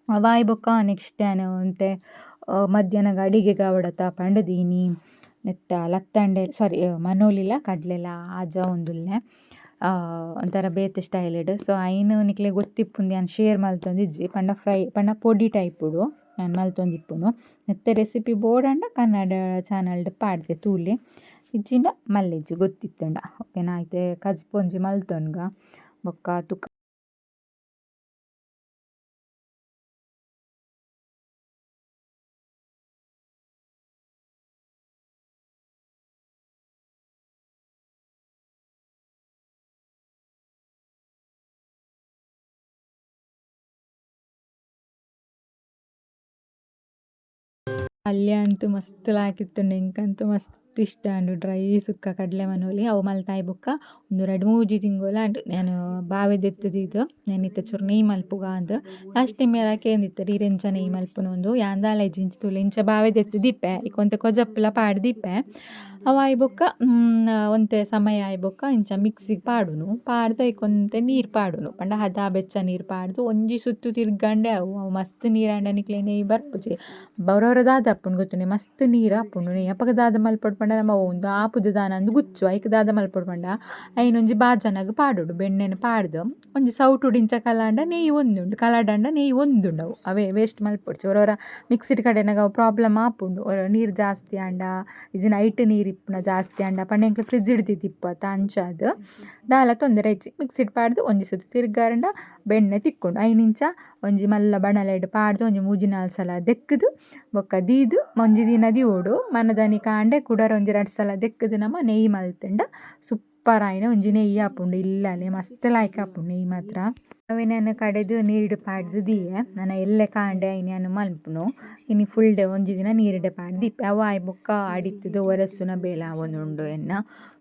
ಅವಾಯಿ ಬೊಕ್ಕ ನೆಕ್ಸ್ಟ್ ಯಾನ್ ಒಂತೆ ಮಧ್ಯಾಹ್ನಗ್ ಅಡಿಗೆಗ್ ಆವೊಡತ ಪಂಡುದು ಇನಿ ನೆತ್ತ ಲತ್ತಂಡೆ ಸಾರಿ ಮನೋಲಿಲ ಕಡ್ಲೆಲ ಆಜಾವೊಂದುಲ್ಲೆ. ಒಂಥರ ಬೇತೆ ಸ್ಟೈಲ್ ಡ್ ಸೊ ಐನ್ ನಿಕ್ಲೆಗ್ ಗೊತ್ತಿಪ್ಪುಂದು ಯಾನ್ ಶೇರ್ ಮಲ್ತೊಂದಿಜ್ಜಿ ಪಂಡ ಫ್ರೈ ಪಂಡ ಪೊಡಿ ಟೈಪುಡು ಯಾನ್ ಮಲ್ತೊಂದಿಪ್ಪುನು. ನೆತ್ತ ರೆಸಿಪಿ ಬೋಡಾಂಡ ಕನ್ನಡ ಚಾನಲ್ ಡ್ ಪಾಡ್ದೆ ತೂಲೆ ಇಜ್ಜಿಂಡ ಮಲ್ಲೆಜ್ಜಿ ಗೊತ್ತಿತ್ತುಂಡ ಓಕೆನಾ ಇತ್ತೆ ಕಜಿಪು ಒಂಜಿ ಮಲ್ತೊನ್ಗ ಬೊಕ್ಕ ತುಕ. ಪಲ್ಯ ಅಂತೂ ಮಸ್ತ್ ಲಾಯ್ಕಿತ್ತುಂಡು. ಎಂಕಂತೂ ಮಸ್ತ್ ಇಷ್ಟ ಆಂಡ್. ಡ್ರೈ ಸುಕ್ಕ ಕಡಲೆ ಮನೋಲಿ ಅವು ಮಲ್ತಾಯಿ ಬೊಕ್ಕ ಒಂದು ರಡ್ಡ್ ಮೂಜಿ ತಿಂಗೊಲು ಆಂಡ್. ಯಾನ್ ಬಾವೆ ದೆತ್ತುದೀದ್ ಯಾನ್ ಇತ್ತೆ ಚೂರು ನೆಯ್ ಮಲ್ಪುಗ ಅಂದ್. ಲಾಸ್ಟ್ ಟೈಮ್ ಏರಾ ಕೇಂದಿತ್ತೆರ್ ಈರ್ ಎಂಚ ನೆಯ್ ಮಲ್ಪುನ ಯಾನ್ ದಾಲ ಇಜ್ಜಿ ಇಂಚ ತೂಲೆ ಇಂಚ ಬಾವೆ ದೆತ್ತ್ ದೀಪೆ ಇಕ್ ಒಂತೆ ಕೊಜಪುಲ ಪಾಡ್ ದೀಪೆ. ಅವು ಆಯಿ ಬೊಕ್ಕ ಒಂತೆ ಸಮಯ ಆಯಿ ಬೊಕ್ಕ ಇಂಚ ಮಿಕ್ಸಿಗ್ ಪಾಡುನು. ಪಾಡ್ದ್ ಐಕ್ ಒಂತೆ ನೀರು ಪಾಡುನು. ಪಂಡ ಹದ ಬೆಚ್ಚ ನೀರು ಪಾಡ್ದು ಒಂಜಿ ಸುತ್ತು ತಿರ್ಗಂಡೆ ಅವು ಅವು ಮಸ್ತ್ ನೀರಾಂಡ ನಿಕ್ಲೆ ನೆಯ್ ಬರ್ಪುಜಿ. ಬರೋರ ದಾದ ಆಪುಂಡು ಗೊತ್ತುಂಡೆ, ಮಸ್ತ್ ನೀರು ಆಪುಂಡು ನೆಯ್. ಅಪಗ ದಾದ ಮಲ್ಪೊಡು ಪಂಡ ನಮ ಉಂದು ಆಪುಜ ದಾನ ಅಂದ್ ಗುಚ್ಚು. ಐಕ್ ದಾದ ಮಲ್ಪೊಡು ಪಂಡ ಐನೊಂಜಿ ಬಾಜನಗ್ ಪಾಡೊಡು. ಬೆಣ್ಣೆನ್ ಪಾಡ್ದು ಒಂಜಿ ಸೌಟುಡು ಇಂಚ ಕಲಾಂಡ ನೆಯ್ ಒಂದುಂಡು. ಕಲಡಂಡ ನೆಯ್ ಒಂದುಂಡು. ಅವು ಅವೇ ವೇಸ್ಟ್ ಮಲ್ಪೊಡ್ಚಿ. ಒರೊರ ಮಿಕ್ಸಿಡ್ ಕಡೆನಾಗ ಅವು ಪ್ರಾಬ್ಲಮ್ ಆಪುಂಡು. ನೀರು ಜಾಸ್ತಿ ಆಂಡ ಇಜ್ಜಿಂಡ ಐಟ್ ನೀರು ಇಪ್ಪುನ ಜಾಸ್ತಿ ಆಂಡ ಪಂಡ ಎಂಕ್ಲೆ ಫ್ರಿಜ್ ದೀದಿಪ್ಪು ಅಂಚಾದ್ ದಾಲ ತೊಂದರೆ ಇಜ್ಜಿ. ಮಿಕ್ಸಿಡ್ ಪಾಡ್ದು ಒಂಜಿ ಸುತ್ತು ತಿರ್ಗಾರಂಡ ಬೆಣ್ಣೆ ತಿಕ್ಕುಂಡು. ಐನಿಂಚ ಒಂಜಿ ಮಲ್ಲ ಬಣಲೆಡ್ ಪಾಡ್ದು ಒಂಜಿ ಮೂಜಿ ನಾಲ್ ಸಲ ದೆಕ್ಕುದು ಬೊಕ್ಕ ದೀದ್ ಒಂಜಿ ದಿನ ದೀವೊಡು. ಮನದಾನಿ ಕಾಂಡೆ ಕುಡರ ಒಂಜಿ ರಡ್ಡ್ ಸಲ ದೆಕ್ಕುದು ನಮ ನೆಯ್ ಮಲ್ತುಂಡ ಸೂಪರ್ ಆಯಿನ ಒಂಜಿ ನೆಯ್ ಆಪುಂಡು. ಇಲ್ಲಲೆ ಮಸ್ತ್ ಲಾಯ್ಕ್ ಆಪುಂಡು ನೆಯ್ ಮಾತ್ರ. ಅವೆನ್ ಯಾನ್ ಕಡೆದು ನೀರ್ಡ್ ಪಾಡ್ದು ದೀಯೆ. ನನ ಎಲ್ಲೆ ಕಾಂಡೆ ಐನ್ ಯಾನ್ ಮಲ್ಪುನು. ಇನಿ ಫುಲ್ ಡೇ ಒಂಜಿ ದಿನ ನೀರ್ಡೆ ಪಾಡ್ದು ದೀಪೆ. ಅವು ಆಯಿ ಬೊಕ್ಕ ಅಡಿತ್ತುದು ಒರೆಸುನ ಬೇಲೆ ಆವೊಂದುಂಡು ಎನ್ನ.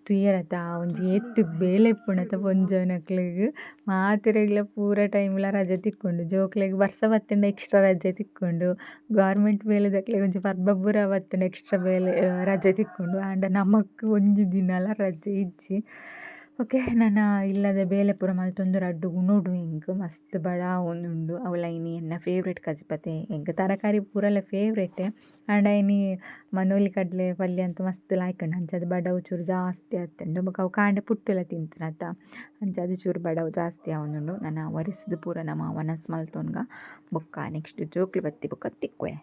ತೂಯರತ ಒಂಜಿ ಏತ್ ಬೇಲೆ ಇಪ್ಪುಂಡತ ಪೊಂಜೋನಕ್ಲೆಗ್. ಮಾತೆರೆಗ್ಲ ಪೂರ ಟೈಮ್ಲ ರಜೆ ತಿಕ್ಕುಂಡು. ಜೋಕ್ಲೆಗ್ ಬರ್ಸ ಬತ್ತುಂಡ ಎಕ್ಸ್ಟ್ರಾ ರಜೆ ತಿಕ್ಕುಂಡು. ಗೌರ್ಮೆಂಟ್ ಬೇಲೆದಕ್ಲೆಗ್ ಒಂಜಿ ಪರ್ಬ ಪೂರ ಬತ್ತುಂಡ ಎಕ್ಸ್ಟ್ರಾ ಬೇಲೆ ರಜೆ ತಿಕ್ಕುಂಡು. ಆಂಡ ನಮಕ್ ಒಂಜಿ ದಿನಲ ರಜೆ ಇಜ್ಜಿ. ಓಕೆ, ನನ ಇಲ್ಲದ ಬೇಲೆ ಪೂರ ಮಲ್ತೊಂದು ರಡ್ಡ್ ಉಣೊಡು. ಎಂಕ್ ಮಸ್ತ್ ಬಡ ಆವೊಂದುಂಡು. ಅವ್ಲ ಇನಿ ಎನ್ನ ಫೇವ್ರೇಟ್ ಕಜಿಪತೆ. ಎಂಕ್ ತರಕಾರಿ ಪೂರಲ ಫೇವ್ರೇಟ್. ಆಂಡ ಇನಿ ಮನೋಲಿ ಕಡಲೆ ಪಲ್ಯ ಅಂತ ಮಸ್ತ್ ಲಾಯ್ಕುಂಡು. ಅಂಚಾದ್ ಬಡವು ಚೂರು ಜಾಸ್ತಿ ಆತುಂಡು. ಬೊಕ ಅವು ಕಾಂಡೆ ಪುಟ್ಟುಲ ತಿಂತನತ, ಅಂಚಾದ್ ಚೂರು ಬಡವು ಜಾಸ್ತಿ ಆವೊಂದುಂಡು. ನನ ಒರೆಸುದು ಪೂರ ನಮ ವನಸ್ ಮಲ್ತೊನ್ಗ. ಬೊಕ್ಕ ನೆಕ್ಸ್ಟ್ ಜೋಕ್ಲು ಬತ್ತಿ ಬೊಕ್ಕ ತಿಕ್ಕುವೆ.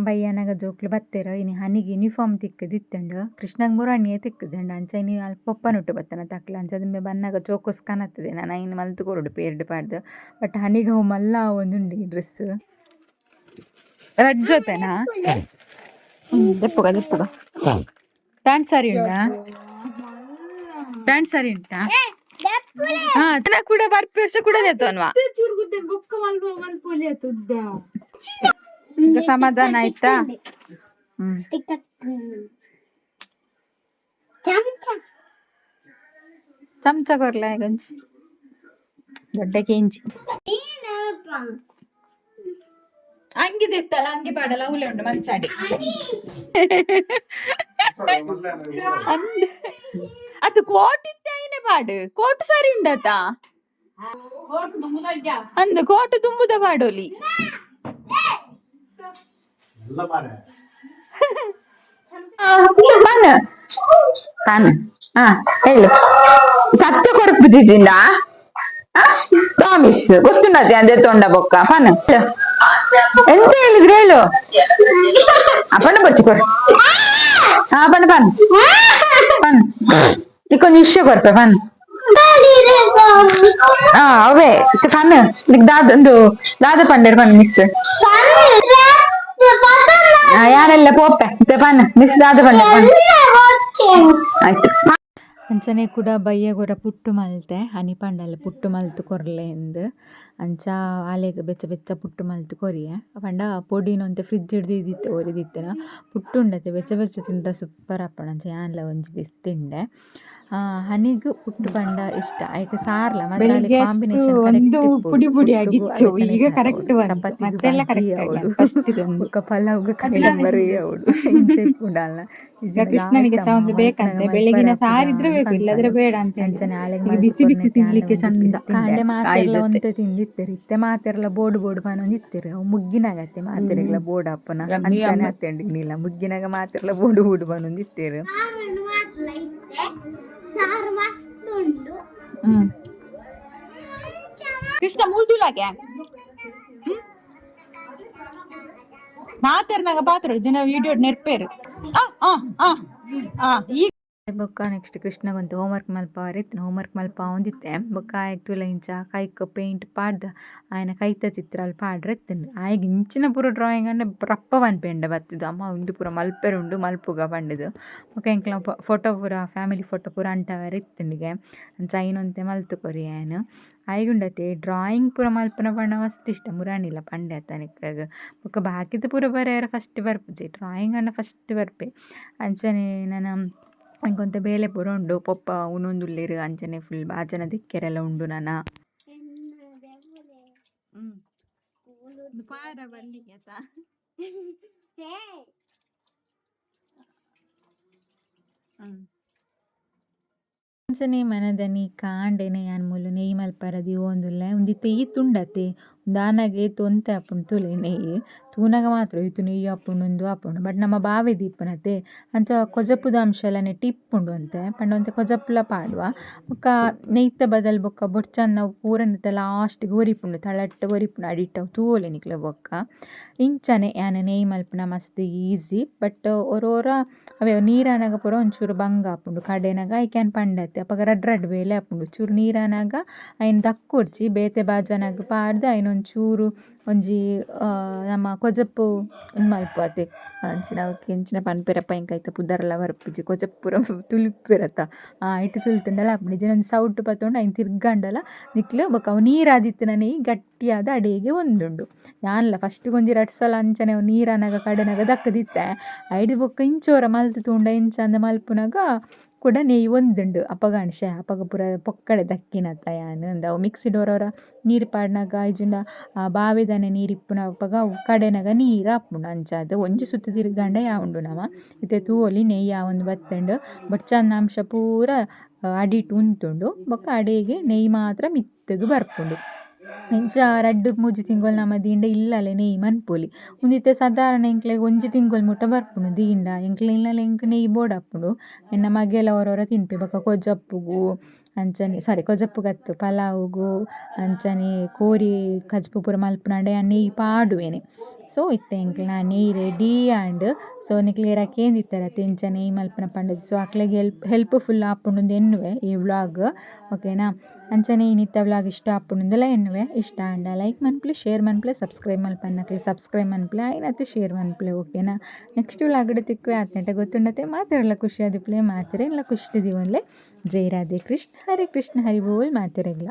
ಬಯ್ಯನಗ ಜೋಕ್ಲು ಬತ್ತೆರ್. ಇನಿ ಹನಿಗ್ ಯೂನಿಫಾರ್ಮ್ ತಿಕ್ಕುದಿತ್ತುಂಡು. ಕೃಷ್ಣಗ್ ಮುರಣಿಯೇ ತಿಕ್ಕುದುಂಡು. ಅಂಚ ಇನಿ ಅಲ್ಪ ಪೊಪ್ಪನೊಟ್ಟು ಬತ್ತನ ತಕ್ಲ. ಅಂಚಾದ್ ಇಂಬೆ ಬನ್ನಗ ಚೋಕೋಸ್ ಕನತ್ತದೆ. ನನ ಐನ್ ಮಲ್ತ್ ಕೊರೊಡು ಪೇರ್ಡ್ ಪಾಡ್ದು. ಬಟ್ ಹನಿಗ್ ಅವು ಮಲ್ಲ ಆವೊಂದುಂಡು ಈ ಡ್ರೆಸ್. ರಡ್ಡ್ ಜೊತೆನಾ? ದೆಪ್ಪುಗ ದೆಪ್ಪುಗ. ಪ್ಯಾಂಟ್ ಸಾರಿ ಉಂಟಾ? ಪ್ಯಾಂಟ್ ಸಾರಿ ಉಂಟಾ? ಹಾ, ಕೂಡ ಬರ್ಪಿ ವರ್ಷ ಕೂಡ ದೇತೋನ್ವಾ. ಚೂರು ಬೊಕ್ಕ ಮಲ್ಪ ಮಲ್ಪೊಲಿ ಆತುದ್ದ. ಈಗ ಸಮಾಧಾನ ಆಯ್ತಾ? ಹ್ಮ್. ಚಮಚ. ಚಮಚ ಕೊರ್ಲ ಗಂಜಿ ದೊಡ್ಡ ಕೆಂಜಿ. ಏನಪ್ಪ? ಅಂಗಿ ದೆತ್ತಲ್ಲ, ಅಂಗಿ ಪಾಡಲ್ಲ. ಉಲೆ ಉಂಟು ಮಂಚಾಡಿ ಅಂದ್ ಅದು ಕೋಟ್ ಇತ್ತೆ ಐನೆ ಪಾಡು. ಕೋಟ್ ಸರಿ ಉಂಡತ ಅಂದ್ ಕೋಟ್ ತುಂಬುದ ಪಾಡೋಲಿ. ಪನ್ ಪನ್ ಹಾ ಹೇಳು. ಸತ್ಯ ಕೊರಪುಜಿಜಿಂದ ಪ್ರಾಮಿಸ್ ಗೊತ್ತುಂಡತೆ ಅಂದೆ ತೊಂಡ ಬೊಕ್ಕ ಪನ್ ಎಂತ ಹೇಳಿದ್ರೆ ಹೇಳು. ಆ ಪಣ್ಣ ಬಚ್ಚಿ ಕೊರ್. ಹಾ, ಪಣ್ಣ ಪನ್ ಪನ್ ಇಕ್ಕೊಂದು ವಿಷಯ ಕೊರ್ಪೆ ಪನ್. ಹಾ, ಅವೇ ಪನ್ ದಾದ ಒಂದು ದಾದ ಪಂಡೇರ್ ಪನ್ ಮಿಸ್ ಯಾರೆಲ್ಲ ಪೋಪೆ ಪನ್ ಮಿಸ್ ದಾದ ಪಂಡೇರ್ ಪನ್. ಆಯ್ತು. ಅಂಚನೆ ಕೂಡ ಬಯ್ಯಗೊರ ಪುಟ್ಟು ಮಲ್ತೆ. ಹನಿ ಪಂಡಲ್ಲ ಪುಟ್ಟು ಮಲ್ತ್ ಕೊರ್ಲೆ ಇಂದ್. ಅಂಚ ಆಲೆಗ್ ಬೆಚ್ಚ ಬೆಚ್ಚ ಪುಟ್ಟು ಮಲ್ತ್ ಕೊರಿಯೆ. ಪಂಡ ಪೊಡಿನ ಒಂತೆ ಫ್ರಿಜ್ ದೀದಿತ್ತೆ ಒರಿದಿತ್ತಿನ. ಪುಟ್ಟು ಉಂಡತೆ ಬೆಚ್ಚ ಬೆಚ್ಚ ತಿಂಡ ಸೂಪರ್ ಆಪುಂಡು. ಅಂಚ ಯಾನ್ಲ ಒಂಜಿ ಪೀಸ್ ತಿಂಡೆ. ಹನಿಗ್ ಪುಟ್ಟು ಪಂಡ ಇಷ್ಟ. ಐಕ್ ಸಾರ್ಲ ಮತ್ತೆ ಬೆಳಿಗ್ಗೆ ಅಷ್ಟು ಕಾಂಬಿನೇಷನ್ ಒಂದು ಕರೆಕ್ಟ್. ಪುಡಿ ಪುಡಿ ಆಗಿತ್ತು, ಈಗ ಕರೆಕ್ಟ್ ಬಂತು. ಚಪಾತಿಗ್ ಮತ್ತೆಲ್ಲ ಬಾಜಿ ಕರೆಕ್ಟ್ ಆವೊಡು. ಫಸ್ಟ್ ಇದೊಂದು. ಬೊಕ್ಕ ಪಲಾವ್ಗ್ ಕಚಂಬರಿ ಆವೊಡು. ಇಂಚ ಇಪ್ಪುಂಡು. ಈಗ ಕೃಷ್ಣನಿಗೆ ಸಹ ಒಂದು ಬೇಕಂತೆ. ಬೆಳಗಿನ ಸಾರಿದ್ರೆ ಬೇಕು, ಇಲ್ಲದ್ರೆ ಬೇಡ ಅಂತ ಹೇಳಿ. ಅಂಚನೆ ಆಲೆಗ್ ಈಗ ಬಿಸಿ ಬಿಸಿ ತಿನ್ಲಿಕ್ಕೆ ಚಂದ ಕಾಂಡೆ ಕಾಯಿ ಮಾತೆರ್ಲ ಜೊತೆ. ಒಂತೆ ತಿಂದಿತ್ತೆರ್. ಇತ್ತೆ ಮಾತೆರ್ಲ ಬೋಡು ಬೋಡು ಪನೊಂದಿತ್ತೆರ್. ಅವು ಮುಗ್ಗಿನಾಗತ್ತೆ ಮಾತೆರೆಗ್ಲ ಬೋಡು ಅಪ್ಪುನ. ಅಂಚನೆ ಆತುಂಡು ಇನಿಲ. ಮುಗ್ಗಿನಾಗ ಮಾತೆರ್ಲ ಬೋಡು ಬೋಡು ಪನೊಂದಿತ್ತೆರ್. ಸಾರು ಮಾತ್ರ ಇತ್ತೆ ಸಾರು ಮಸ್ತ್ ಉಂಟು. ಕೃಷ್ಣ ಮೂಲ್ತುಲಾಗೆ ಮಾತೆರ್ನಾಗ ಪಾತ್ರ ಜನ ವಿಡಿಯೋ ನೆರ್ಪೇರು. ಆ ಆ ಆ ಆ ಈಗ. ಬೊಕ್ಕ ನೆಕ್ಸ್ಟ್ ಕೃಷ್ಣಗೊಂತೆ ಹೋಮ್ವರ್ಕ್ ಮಲ್ಪವರೆ ಇತ್ತಿನ ಹೋಮ್ವರ್ಕ್ ಮಲ್ಪಾವೊಂದಿತ್ತೆ. ಬೊಕ್ಕ ಆಯಗ್ ತೂಲ ಇಂಚ ಕೈಕ್ ಪೇಂಟ್ ಪಾಡ್ದ್ ಆಯನ ಕೈತ ಚಿತ್ರ ಅಲ್ಪ ಪಾಡ್ರೆ ಇತ್ತುಂಡು. ಆಯಗ್ ಇಂಚಿನ ಪೂರ ಡ್ರಾಯಿಂಗ್ ಆಂಡ ರಪ್ಪ ಪನ್ಪೆಂಡ ಬತ್ತುದು ಅಮ್ಮ ಉಂದು ಪೂರ ಮಲ್ಪೆರೆ ಉಂಡು ಮಲ್ಪುಗ ಪಂಡುದು. ಬೊಕ್ಕ ಎಂಕ್ಲ ಫೋಟೋ ಪೂರ ಫ್ಯಾಮಿಲಿ ಫೋಟೋ ಪೂರ ಅಂಟಾವರೆ ಇತ್ತುಂಡುಗೆ. ಅಂಚ ಐನ್ ಒಂತೆ ಮಲ್ತ್ ಕೊರಿಯೆ ಯಾನ್. ಆಯಗುಂಡತೆ ಡ್ರಾಯಿಂಗ್ ಪೂರ ಮಲ್ಪುನ ಪಂಡ ಮಸ್ತ್ ಇಷ್ಟ ಮುರಾನಿಲ ಪಂಡೆ ಅತ್ತ ನಿಕ್ಲೆಗ್. ಬೊಕ್ಕ ಬಾಕಿದ ಪೂರ ಬರೆಯರೆ ಫಸ್ಟ್ ಬರ್ಪುಜಿ ಡ್ರಾಯಿಂಗ್ ಆಂಡ ಫಸ್ಟ್ ಬರ್ಪೆ. ಅಂಚನೆ ನನ ಎಂಕೊಂತೆ ಬೇಲೆ ಪೂರ ಉಂಡು ಪೊಪ್ಪ ಉನೊಂದುಲ್ಲೆರ್ ಅಂಚನೆ ಫುಲ್ ಬಾಜನ ದೆಕ್ಕೆರೆಲ ಉಂಡು ನನ. ಪಾರ ಬಲ್ಲಿ ಆತಾ. ಹೇ. ಅಂಚನೆ ಮನದನಿ ಕಾಂಡೆನೆ ಯಾನ್ ಮೂಲು ನೆಯ್ಯಿ ಮಲ್ಪರ ದೀವೊಂದುಲ್ಲೆ ಉಂದಿತ್ತೆ ಈತ್ ಉಂಡತೆ ಉಂದು ಏತ್ ಒಂತೆ ಆಪುಂಡು ತೂಲೆ ನೆಯ್ಯಿ ತೂನಗ ಮಾತ್ರ ಈತ್ ನೆಯ್ಯಿ ಆಪುಂಡು ಉಂದು ಆಪುಂಡು ಬಟ್ ನಮ್ಮ ಬಾವೆ ದೀಪುನತೆ ಅಂಚ ಕೊಜಪುದ ಅಂಶಲ ನೆಟ್ಟ್ ಇಪ್ಪುಂಡು ಒಂತೆ ಪಂಡ ಒಂತೆ ಕೊಜಪುಲ ಪಾಡುವ. ಬೊಕ್ಕ ನೆಯ್ತ ಬದಲ್ ಬೊಕ್ಕ ಬೊಡ್ಚಾಂದ್ ಅವು ಪೂರ ನೆತ್ತ ಲಾಸ್ಟಿಗ್ ಒರಿಪುಂಡು ತಳಟ್ಟ್ ಒರಿಪುಂಡು ಅಡಿಟ್ ಅವು ತೂವೊಲಿ ನಿಕ್ಲೆ ಬೊಕ್ಕ. ಇಂಚನೆ ಯಾನ್ ನೆಯ್ಯಿ ಮಲ್ಪುನ ಮಸ್ತ್ ಈಸಿ ಬಟ್ ಒರೋರ ಅವೇ ನೀರಾನಗ ಪೂರ ಒಂಚೂರು ಬಂಗ ಆಪುಂಡು ಕಡೆನಗ ಐಕ್ ಯಾನ್ ಪಂಡತೆ ಅಪಗ ರಡ್ಡ್ ರಡ್ಡ್ ಬೇಲೆ ಆಪುಂಡು ಚೂರು ನೀರಾನಗ ಐನ್ ದಕ್ಕೊಡ್ಚಿ ಬೇತೆ ಬಾಜನಗ್ ಪಾಡ್ದ್ ಐನ್ ಒಂಚೂರು ಒಂಜಿ ನಮ್ಮ ಕೊಜಪು ಉಂದು ಮಲ್ಪುವತೆ ಅಂಚಿನ ಅವು ಎಂಚಿನ ಪನ್ಪೆರಪ್ಪ ಎಂಕ್ ಐತ ಪುದರ್ಲ ಬರ್ಪುಜಿ ಕೊಜಪು ಪೂರ ತುಲಿಪೆರತ್ತ ಐಟ್ ತುಲ್ತುಂಡಲ ಆಪುಂಡು ಇಜ್ಜಿಂಡ ಒಂಜಿ ಸೌಟು ಪತೊಂಡು ಐನ್ ತಿರ್ಗಂಡಲ ನಿಕ್ಲು ಬೊಕ ಅವು ನೀರಾದಿತ್ತಿನ ನೆಯ್ಯಿ ಗಟ್ಟಿಯಾದ್ ಅಡಿಗೆ ಒಂದುಂಡು. ಯಾನ್ಲ ಫಸ್ಟ್ ಒಂಜಿ ರಡ್ಡ್ ಸಲ ಅಂಚನೆ ಅವು ನೀರಾನಗ ಕಡೆನಗ ದಕ್ಕುದಿತ್ತೆ ಐಡ್ ಬೊಕ್ಕ ಇಂಚೋರ ಮಲ್ತ್ ತೂಂಡ ಎಂಚ ಅಂದ್ ಮಲ್ಪುನಗ ಕುಡ ನೆಯ್ಯಿ ಒಂದುಂಡು. ಅಪಗ ಆಂಡ್ ಶ್ಯೆ ಅಪಗ ಪೂರ ಪೊಕ್ಕಡೆ ದಕ್ಕಿನತ ಯಾನ್ ಅಂದ್ ಅವು ಮಿಕ್ಸಿಡ್ ಒರ ಒರ ನೀರು ಪಾಡ್ನಗ ಇಜ್ಜಿಂಡ ಆ ಬಾವೆದನೆ ನೀರು ಇಪ್ಪುನ ಅಪಗ ಅವು ಕಡೆನಗ ನೀರು ಆಪುಂಡು. ಅಂಚಾದ್ ಒಂಜಿ ಸುತ್ತು ತಿರ್ಗಂಡ ಯಾವುಂಡು ನಮ ಇತ್ತೆ ತೂವೊಲಿ ನೆಯ್ಯಿ ಆವೊಂದು ಬತ್ತುಂಡು ಬೊಡ್ಚಾಂದಿನ ಅಂಶ ಪೂರ ಅಡಿಟ್ ಉಂತುಂಡು ಬೊಕ್ಕ ಅಡೆಗೆ ನೆಯ್ಯಿ ಮಾತ್ರ ಮಿತ್ತುಗು ಬರ್ಪುಂಡು. ಇಂಚ ರಡ್ಡ್ ಮೂಜಿ ತಿಂಗೊಲು ನಮ ದೀಂಡ ಇಲ್ಲಲೆ ನೆಯ್ಯಿ ಮನ್ಪೊಲಿ. ಉಂದು ಇತ್ತೆ ಸಾಧಾರಣ ಎಂಕ್ಲೆಗ್ ಒಂಜಿ ತಿಂಗೊಲು ಮುಟ ಬರ್ಪುಂಡು ದೀಂಡ ಎಂಕ್ಲೆ ಇಲ್ಲಲ್ ಎಂಕ್ ನೆಯ್ಯಿ ಬೋಡಾಪುಂಡು ಎನ್ನ ಮಗೆಲ ಒರ ಒರ ತಿನ್ಪೆ ಬೊಕ ಕೊಜಪುಗು ಅಂಚನೆ ಸಾರಿ ಕೊಜಪುಗು ಅತ್ತ್ ಪಲಾವುಗು ಅಂಚನೆ ಕೋರಿ ಕಜ್ಪು ಪೂರ ಮಲ್ಪುನಾಂಡ ಯಾನ್ ನೆಯ್ಯಿ ಪಾಡುವೆನೆ. ಸೊ ಇತ್ತೆ ಎಂಕ್ಲೆನ ನೆಯ್ಯಿ ರೆಡಿ ಆಂಡ್. ಸೊ ನಿಕ್ಲ್ ಏರಾ ಕೇಂದಿತ್ತರತ್ತೆ ಎಂಚ ನೆಯ್ಯಿ ಮಲ್ಪುನ ಪಂಡುದು ಸೊ ಅಕ್ಲೆಗ್ ಹೆಲ್ಪ್ ಫುಲ್ ಆಪುಂಡು ಎನ್ನುವೆ ಈ ವ್ಲಾಗ್ ಓಕೆನಾ. ಅಂಚನೆ ಇನಿತ್ತ ವ್ಲಾಗ್ ಇಷ್ಟ ಆಪುಂಡುಂದುಲ ಎನ್ನುವೆ. ಇಷ್ಟ ಆಂಡ ಲೈಕ್ ಮನ್ಪುಲೆ ಶೇರ್ ಮನ್ಪುಲೆ ಸಬ್ಸ್ಕ್ರೈಬ್ ಮನ್ಪನ್ನಕ್ಲೆ ಸಬ್ಸ್ಕ್ರೈಬ್ ಮನ್ಪುಲೆ ಆಯ್ನತೆ ಶೇರ್ ಮನ್ಪುಲೆ ಓಕೆನಾ. ನೆಕ್ಸ್ಟ್ ವ್ಲಾಗ್ ತಿಕ್ಕುವೆ ಆತ್ನೆಟ ಗೊತ್ತುಂಡತೆ ಮಾತೆರ್ಲ ಖುಷಿ ಆದಿಪ್ಪುಲೆ ಮಾತೆರೆಗ್ಲ ಖುಷಿ ದೀವೊನ್ಲೆ. ಜೈ ರಾಧೆ ಕೃಷ್ಣ ಹರೆ ಕೃಷ್ಣ ಹರಿ ಬೋಲ್ ಮಾತೆರೆಗ್ಲ.